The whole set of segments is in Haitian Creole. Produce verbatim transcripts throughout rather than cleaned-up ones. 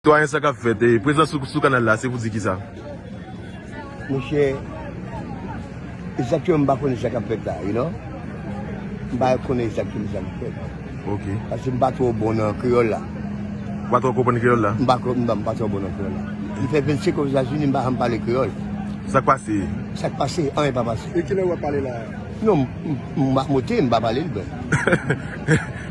Sitwayen, sa k ap fèt? E, prezans ou sou kanal la, se pou di kisa? Monchè, egzakteman, m pa konnen sa k ap fèt la, you know? M pa konnen egzakteman sa k ap fèt. Ok. Paske m pa twò bon nan kreyòl la. Ou pa twò konprann kreyòl la? M pa ko-, m pa, m pa twò bon nan kreyòl la. M fè vennsenk an Ozetazini, m pa janm pale kreyòl. Sa k pase? Sa k pase? Anyen pa pase. E kilè w ap pale la? Non, m, m, m ap monte, m pa pale l, bro.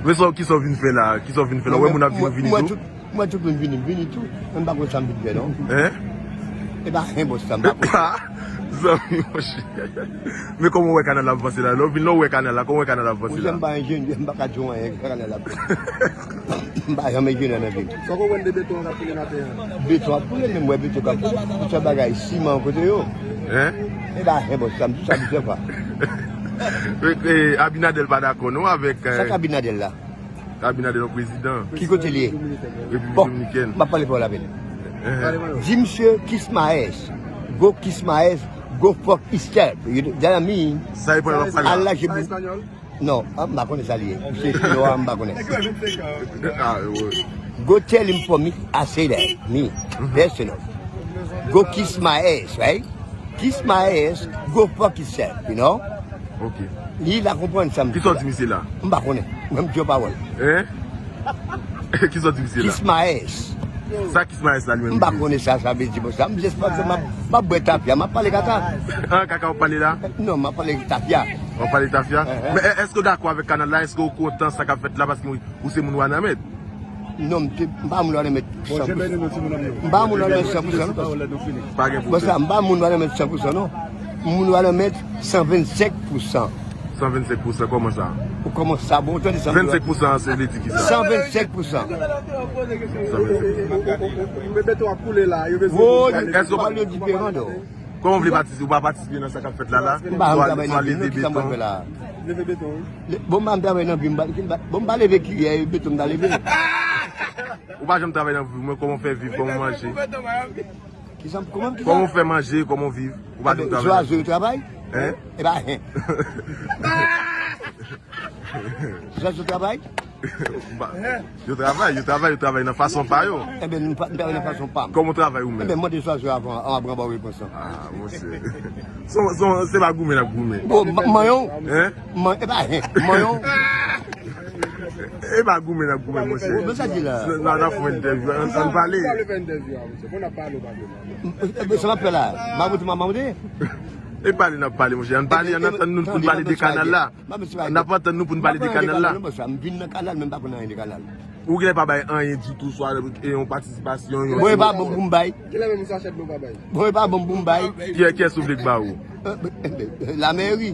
Men sa, kisa w vin fè la? Kisa w vin fè la? Ou wè moun ap vini, vini tou? Mwen, tout moun vini, vini tou. Mwen pa konn sa m vin fè, non. Hein? E pa, hein, bòs, sa m pa konn. Zanmi, monchè. Men kòman w wè kanal la ap vanse la? Lè w vin la, w wè kanal la, kòman w wè kanal la ap vanse la? Monchè, m pa enjenyè, m pa ka di w anyen, kanal la ap vanse. M pa janm enjenyè nan vi m. Sa w konprann de beton an k ap koule maten an? Beton ap koule, men m wè beton k ap koule. Tout sa bagay, siman kote yo. Hein? E pa, hein, bòs, sa m di sa plizyè fwa. E, e, Abinader pa dakò, non, avèk, sa k, eh, Abinader la? Abinader yon prezidan. Ki kote li ye? Repiblik Dominikèn. Bon, m ap pale pa w la peine. Eh. Di misye kiss my ass. Go kiss my ass. Go fuck yourself. You know what I mean? Sa e pale w ap pale la? Al lache bou. Non, ah, m pa konnen sa li ye. Misye chinwa, m pa konnen. Ah, wi. Go tell him for me, I say that. Me, personal. Go kiss my ass, right? Kiss my ass, go fuck yourself, you know? Ok. Li la konprann sa m di. Kisa w di misye la? M pa konnen. Mwen m di yon pawòl. Hein? Kisa w di misye la? Kiss my ass. Sa kiss my ass la li menm li di? M pa konnen sa sa vle di, bon, sa m jis panse m ap, m ap bwè tafya, m ap pale kaka. Ah, kaka w ap pale la? Non, m ap pale tafya. W ap pale tafya? Ehe. Men è-, èske w dakò avèk kanal la? Èske w kontan sa k ap fèt la paske ou se moun Wanament? Non, m te, m pa moun Wanament san pou san. M pa moun Wanament san pou san, non. Pa gen pwoblèm. Bon, sa, m pa moun Wanament san pou san, non. M moun Wanament san vennsenk pou san. San vennsenk pou san, kòman sa? Ou kòman sa? Bon, ou tande sa m di w la? Vennsenk pou san an, se vle di kisa? San vennsenk pou san. San vennsenk pou san. Èske w pa, pral yo diferan, dò. Kòman w vle patisipe? Ou pa patisipe nan sa k ap fèt la, la? M pa janm travay nan vil, non, kisa m pral fè la? Leve beton, wi. Bon, m pa janm travay nan vil, m pa, bon, m pa leve kiyè, beton m ta leve. Ou pa janm travay nan vil, men kòman w fè viv, kòman w manje? Kisa, kòman, kisa? Kòman w fè manje, kòman w viv? Ou pa janm travay nan vil. Zwazo yo travay? Hein? E pa, hein. Zwazo travay? Yo travay, yo travay, yo travay nan fason pa yo. Enben, nou pa, nou travay nan fason pa m. Kòman w travay ou menm? Enben, mande zwazo avan, ann ap rann ba w repons lan. Ah, monchè. Se, se, se pa goumen n ap goumen. Bon, m-, manyen w. Hein? Man-, e pa, hein, manyen w. E pa goumen n ap goumen, monchè. Bon, sa di la. N a, n a fè yon entèvyou, ann, ann pale. Sa m ap fè la? M a monte, m a monte. E pale n ap pale, monchè. Ann pale, ann antann nou pou n pale de kanal la. N ap antann nou pou n pale de kanal la. M vin nan kanal, men m pa konn anyen de kanal. Ou genlè pa bay anyen ditou, swa, e, yon patisipasyon, yon... Bon, e pa bon pou m bay. Kilè menm sachè dlo pa bay? Bon, e pa bon pou m bay. Kiyès, kiyès ou vle k ba ou? Lamèri.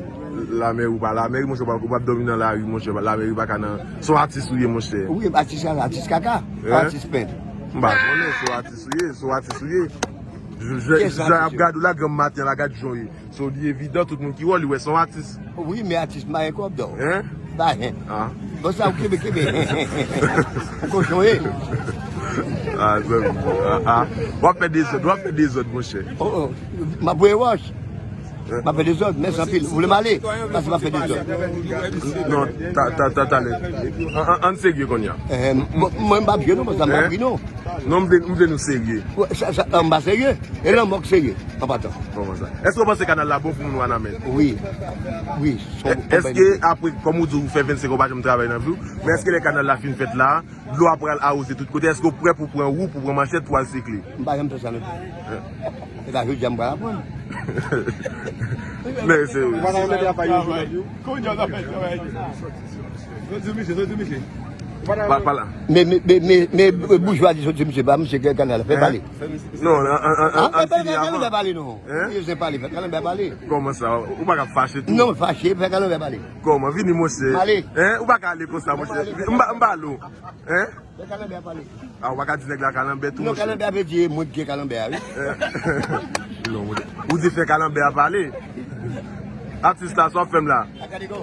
Lamèri, ou pa lamèri, monchè, ou p ap, ou p ap dòmi nan lari, monchè, lamèri pa ka nan, se yon atis ou ye, monchè. Wi, atis, atis kaka, atis pent. M pa konnen, se yon atis ou ye, se yon atis ou ye. Jan y ap gade w la, granm maten la, gad jan w ye. So, li evidan, tout moun ki wè w, li wè se yon atis. Wi, men atis m pa gen kòb, dò. Hein? Pa gen. Ah. Bon, sa, ou kenbe, kenbe. Ou kochon, e? Ah, zanmi. Ah, ah. W ap fè dezòd, w ap fè dezòd, monchè. Oh, oh. M ap voye wòch. Hein? M ap fè dezòd, mèsi anpil. Ou vle m ale? Paske m ap fè dezòd. Non, ta, ta, ta, talè. An, an, ann serye kounye a. Eh, bon, mwen, m p ap jwe, non, paske m p ap ri, non. Non, m vle, m vle nou serye. Sa, sa, m pa serye. E lanmò k serye, an patan. Kòman sa? Èske w panse kanal la bon pou moun Wanament? Wi. Wi, se yon bon konpani. Èske apre, kòm ou di, ou fè vennsenk an, ou pa janm travay nan vi w, men èske lè kanal la fin fèt la, dlo a pral awoze tout kote, èske w prè pou pran wou, pou pran manchèt, pou al sekle? M pa janm fè sa non plis. E pa jodi a m pral aprann. Men se... Ou pa ka remèt apay yo jodi a? Soti misye, soti misye. Pa, pa la. Men, men, men, men, men, boujwa di soti misye, pa misye ki kanal, fè pale. Non, an, an, an, an, fè, fè Kalanbè pale non. Hein? Yo se pale, fè Kalanbè pale. Kòman sa? Ou pa ka fache tou? Non, fache, fè Kalanbè pale. Kòman? Vini, monchè. M ale. Hein? Ou pa ka ale konsa, monchè. M pa, m pa lo. Hein? Fè Kalanbè pale. Ah, ou pa ka di nèg la Kalanbè tou, monchè. Non, Kalanbè a vle di mwen ki gen Kalanbè a, wi. Non, monchè. Ou di fè Kalanbè a pale. Atis la, sa w ap fè m la? I gotta go.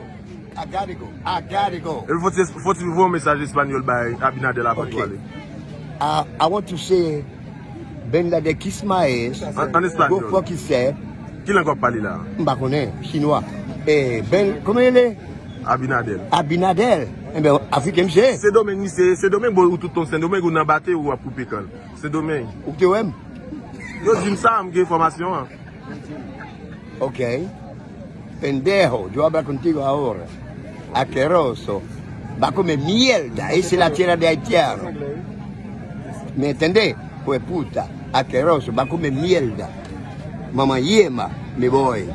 I gotta go. I gotta go. Epi fò ti, fò ti voye yon mesaj espanyòl bay Abinader la avan nou ale. I, I want to say, Ben Laden kiss my ass. An, an espanyòl. Go fuck yourself. Ki lang w ap pale la? M pa konnen, chinwa. Eh, Ben, kòman li rele? Abinader. Abinader. Enben, Afriken misye ye? Sendomeng misye, Sendomeng bò ou tout ton Sendomeng ou nan bate ou ap koupe kann. Sendomeng. Ou te wè m? Yo di m sa, m gen enfòmasyon an. Ok. Pendejo, yo hablo contigo ahora. Asqueroso. Va a comer mierda, esa es la tierra de haitiano. ¿Me entiendes? Pues puta, asqueroso, va a comer mierda. Mamá yema, me voy.